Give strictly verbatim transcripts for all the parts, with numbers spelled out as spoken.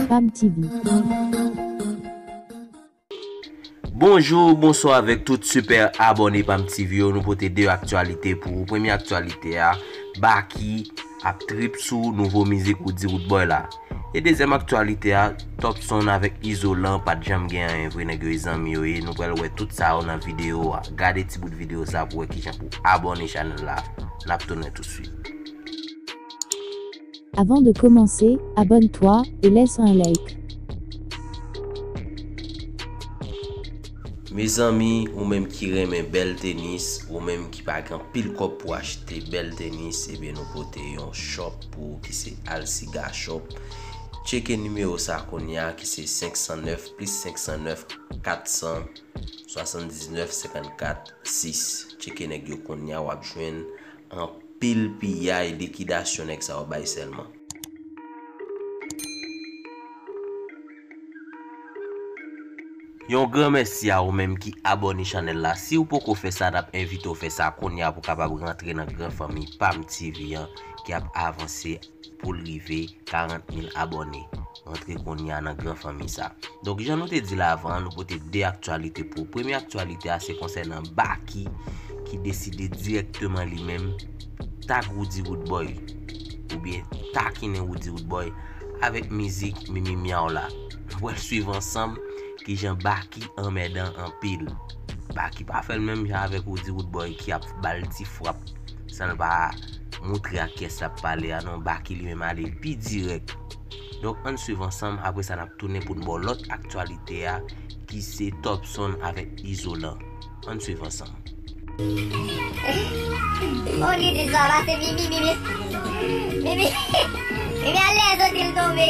Pam T V. Bonjou, bonswa avèk tout sipè abòne Pam T V yo. Nou pote de aktyalite pou ou. Premye aktyalite a, Baky ap trip sou nouvo mizik Roody Roodboy la. E dezyèm aktyalite a, Topson avèk Izolan pa t janm gen anyen vre, nèg yo e zanmi yo ye. Nou pral wè tout sa yo nan videyo a. Gade ti bout videyo sa pou wè kijan pou abòne chanèl la. N ap tounen toutswit. Avant de commencer, abonne-toi et laisse un like. Mezanmi, ou menm ki renmen bèl tenis, ou menm ki pa gen anpil kòb pou achte bèl tenis, ebyen nou pote yon shop pou ou ki se Alsiga Shop. Tcheke nimewo sa kounye a ki se senk san nèf plis senk san nèf kat san swasanndiznèf senkannkat sis. Tcheke nèg yo kounye a, w ap jwenn anpil piyay, likidasyon nèg sa yo bay sèlman. Yon gran mèsi a ou menm ki abòne chanèl la. Si w poko fè sa, n ap envite w fè sa kounye a pou w kapab rantre nan gran fanmi Pam T V an ki ap avanse pou l rive karant mil abòne. Rantre kounye a nan gran fanmi sa. Donk, jan nou te di l avan an, nou pote de aktyalite pou ou. Premye aktyalite a, se konsènan Baky ki deside dirèkteman li menm tag Roody Roodboy, oubyen takinen Roody Roodboy avèk mizik Mimi Myaw la. Nou pral swiv ansanm kijan Baky anmèdan anpil. Baky pa fè l menm jan avèk Roody Roodboy ki ap ba l ti frap san l pa moutre ak kiyès l ap pale a non. Baky li menm ale pi dirèk. Donk, ann swiv ansanm, apre sa n ap tounen pou n ba w lòt aktyalite a ki se Topson avèk Izolan. Ann swiv ansanm. Bon, li di sa, la se Mimi, Mimi. Mimi. Mimi alèz, on di l tonbe.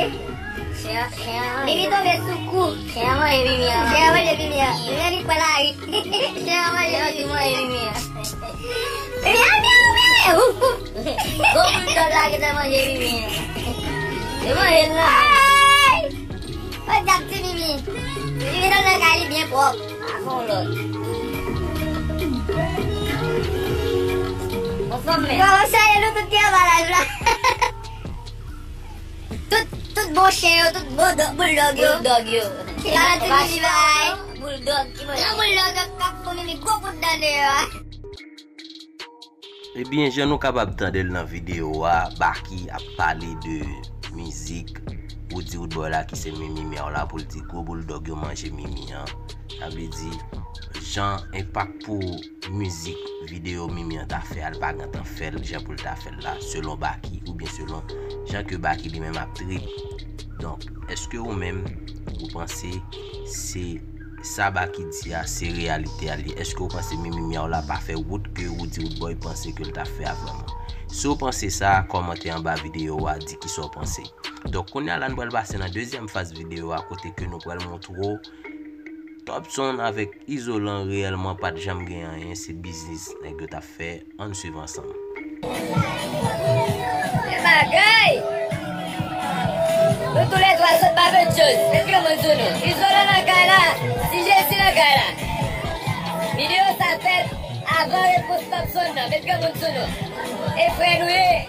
Mimi tonbe sou kou. Chen an manje Mimi an. Chen an manje Mimi an. Mimi annik pran lari. Chen an manje Mimi an. Mimi a myaw, myaw. Gwo boul dòg la gentan manje Mimi an. Li manje l la. Ay! O dyab ti Mimi. Mimi nan nan kay li byen pwòp. A fon lòt. Ansanm men. Yo, salye nou tout ki anba live la. Tout, tout bon chen yo, tout bon do-, bouldòg yo. Bouldòg yo. Ki pa nan ti Mimi bay. Bouldòg ki manje. Gran bouldòg yo k ap fon Mimi gwo kout dan deyò a. Ebyen, jan nou kapab tande l nan videyo a, Baky ap pale de mizik Roody Roodboy la ki se Mimi Myaw la, pou l di gwo bouldòg yo manje Mimi an. Sa vle di, jan enpak pou mizik videyo Mimi an ta fè a, l pa gentan fè l jan pou l ta fè l la, selon Baky, oubyen selon jan ke Baky li menm ap trip. Donk, èske ou menm, ou panse se sa Baky di a, se reyalite a li ye? Èske ou panse Mimi Myaw la pa fè wout ke Roody Roodboy panse ke l t ap fè a vrèman? Si w panse sa, kòmante anba videyo a, di kisa w panse. Donk, kounye a la, nou pral pase nan dezyèm faz videyo a, kote ke nou pral montre w Topson avèk Izolan reyèlman pa t janm gen anyen, se biznis nèg yo t ap fè. Ann swiv ansanm. E bagay! Nou toulètwa sot Baby Chose. Met granmoun sou nou. Izolan nan kay la. Ti Jezi nan kay la. Videyo sa fèt avan repons Topson nan. Met granmoun sou nou. E frè nou ye.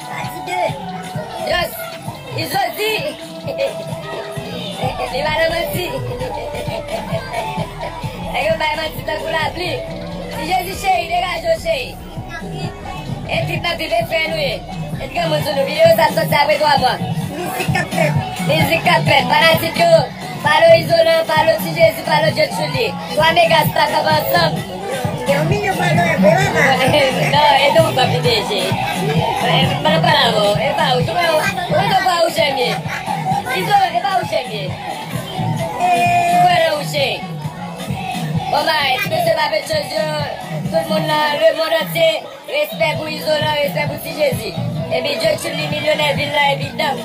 Pati de. Just. Izo di. Li pa nan manti. Nèg yo bay manti tankou lapli. Ti Jezi cheri, degaje w cheri. E trip nan trip e frè nou ye. E granmoun sou nou, videyo sa soti apre twa mwa. Mizik k ap fèt. Mizik k ap fèt. Fanatik yo, falo Izolan, falo Ti Jezi, falo Djotchouli. Twa mega star k ap ansanm. Gen yon milyon falo e vre papa. Non, e tou w pa pite je. Ban nou pale avè w. E pa ou, tou mwen ou tou pa ou chèmye. Izo, e pa ou chèmye. Ou kwè nan ou chèmye. Bon, bay, ti mesye pa fè chòz yo. Tout moun nan lemonn antye. Respè pou Izolan, respè pou Ti Jezi. Epi Djotchouli milyonè vil la epi dan.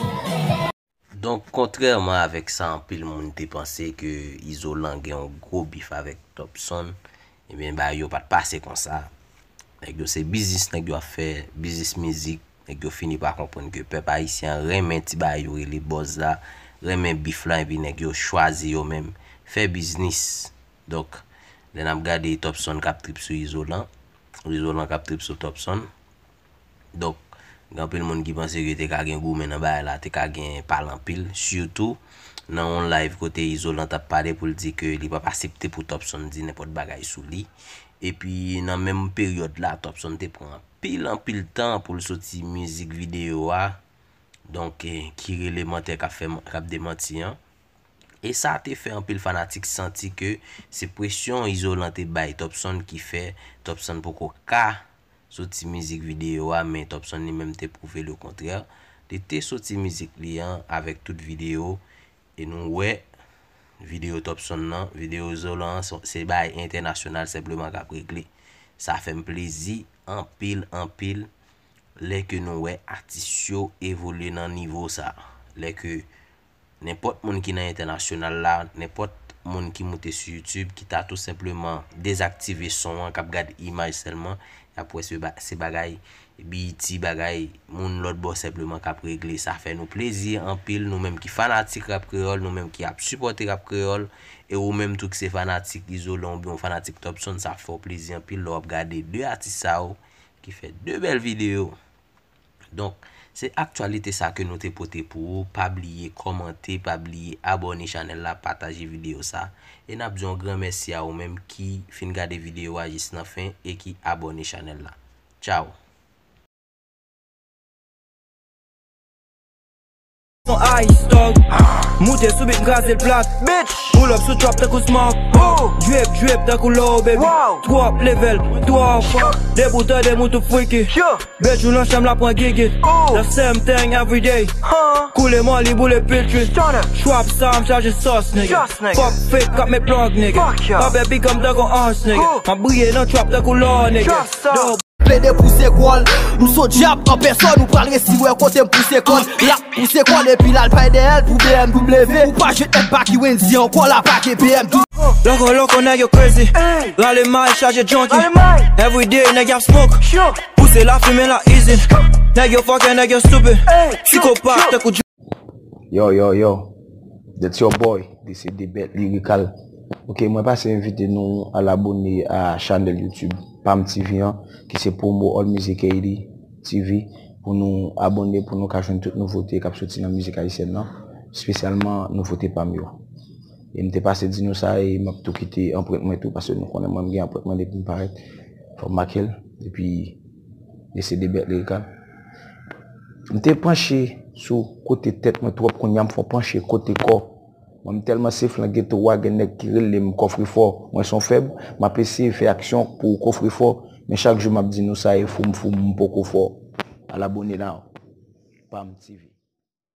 Donk, kontrèman avèk sa anpil moun te panse ke Izolan gen yon gwo bif avèk Topson, ebyen, bagay yo pa t pase konsa. Nèg yo se biznis, nèg yo ap fè biznis mizik, nèg yo fini pa konprann ke pèp ayisyen an renmen ti bagay yo rele buzz la, renmen bif la, epi nèg yo chwazi yo menm fè biznis. Donk, lè n ap gade Topson k ap trip sou Izolan, Izolan k ap trip sou Topson. Donk, Gen anpil moun ki panse ke te ka gen goumen nan bagay la, te ka gen pale anpil, sitou nan yon live kote Izolan t ap pale pou l di ke li p ap aksepte pou Topson di nenpòt bagay sou li. Epi nan menm peryòd la, Topson te pran anpil, anpil tan pou l soti mizik videyo a, donk, eh, ki rele Mantè k ap fè, k ap demanti an. E sa te fè anpil fanatik santi ke se presyon Izolan te bay Topson ki fè Topson poko ka soti mizik videyo a, men Topson li menm te pwouve lekontrè. Li te soti mizik li an avèk tout videyo, e nou wè videyo Topson nan, videyo Izolan an, se, se bagay entènasyonal senpleman k ap regle. Sa fè m plezi anpil, anpil, lè ke nou wè atis yo evolye nan nivo sa. Lè ke nenpòt moun ki nan entènasyonal la, nenpòt moun ki moute sou YouTube, ki ta tou senpleman dezaktive son an, k ap gade imaj sèlman, y ap wè se ba-, se bagay B E T, bagay moun lòt bò senpleman k ap regle. Sa fè nou plezi anpil, nou menm ki fanatik rap kreyòl, nou menm ki ap sipòte rap kreyòl, e ou menm tou ki se fanatik Izolan oubyen ou fanatik Topson, sa fè w plezi anpil lè w ap gade de atis sa yo ki fè de bèl videyo. Donk, se aktyalite sa ke nou te pote pou ou. Pa bliye kòmante, pa bliye abòne chanèl la, pataje videyo sa. E n ap di yon gran mèsi a ou menm ki fin gade videyo a jis nan fen e ki abòne chanèl la. Tchao! Son ice dog. Moute sou beat, m kraze l plat. Bitch. Pull up sou trap tankou smoke. Oh. Drip, drip tankou low, baby. Wow. Twòp level, twòp fò. De bouton, de moutou freaky. Yeah. Bejou nan chanm la pran gigit. Oh. The same thing every day. Huh. Koule moli, boule piltri. Stunner. Trap sa, m chaje sòs, nigga. Just nigga. Fuck fake, k ap met plug, nigga. Fuck yeah. Anpè big up tankou Hans, nigga. Oh. M ap briye nan trap tankou lò, nigga. Just up. Plede pouse kò l, m s on dyab an pèsòn, ou pral resi wè kote m pouse kò l. L ap pouse kò l epi l al bay dèyè l pou B M W. Ou pa jwenn M P ki Wendy ankò, la pa gen B M W. Loko, loko, nèg yo crazy. Rale may, chaje junkie. Everyday, nèg y ap smoke. Pouse lafimen la easy. Nèg yo fucking, nèg yo stupid. Psikopat, tankou Yo, yo, yo. That's your boy, this is the bet Lyrical. Ok, mwen pase envite nou al abone a chanèl YouTube Pam T V an, ki se Promo All Music Haiti T V, pou nou abone, pou nou ka jwenn tout nouvote k ap soti nan mizik ayisyèn nan, espesyalman nouvote Pam yo. E m te pase di nou sa, e m ap tou kite anprent mwen tou, paske nou konnen mwen m gen anprent mwen depi m parèt, fò m make l, epi Mesye Debèt Lirikal. M te panche sou kote tèt mwen twòp, kounye a m fè w panche kote kò. Mwen m tèlman se flan geto a, gen nèg ki rele m kòfrefò. Mwen se yon fèb, m ap eseye fè aksyon pou kòfrefò, men chak jou m ap di nou sa e fou m fou m, m poko fò. Al abone la. Pam T V.